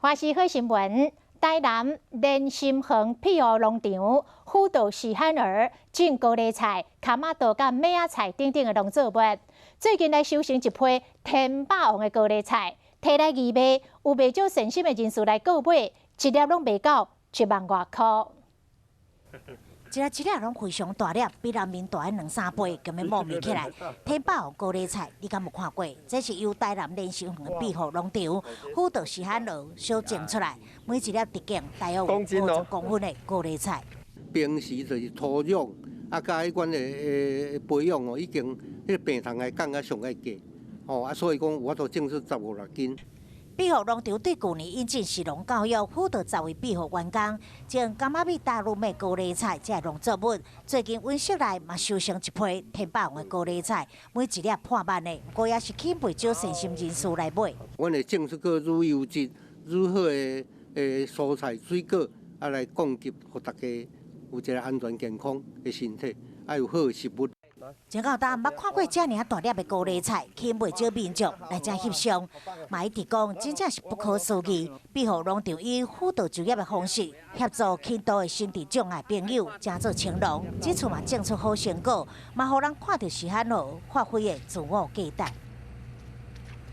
華視好新聞，台南連心園庇護農場輔導喜憨兒種高麗菜、卡瑪豆佮麥仔菜等等的農作物。最近來收成一批天霸王的高麗菜，提來義賣，有袂少善心的人士來購買，一粒攏袂到一萬外箍。一粒一粒攏非常大粒，比人面大兩三倍，共伊茂密起來。天霸王高麗菜，你敢有看過？這是由台南連心園的庇護農場輔導喜憨兒所種出來，每一粒直徑大約有50公分的高麗菜。平時就是土壤啊，佮彼款的培養哦，已經彼個病蟲害降甲上愛低，吼啊，所以講有法度種出十五六斤。庇護農場對舊年引進食農教育，輔導10位庇護員工種柑仔米、大陸麥、高麗菜這農作物。最近溫室內嘛收成一批天霸王的高麗菜，每一粒破萬的，不過也是吸引袂少善心人士來買。阮會種出閣愈優質、愈好的蔬菜水果，啊來供給予大家有一個安全健康的身體，啊有好的食物。真夠膽，捌看過遮爾大粒的高麗菜，吸引袂少民眾來遮翕相，嘛一直講真正是不可思議。庇護農場以輔導就業的方式，協助輕度的心智障礙朋友，成做青農，這次嘛種出好成果，嘛予人看著喜憨兒發揮的自我價值。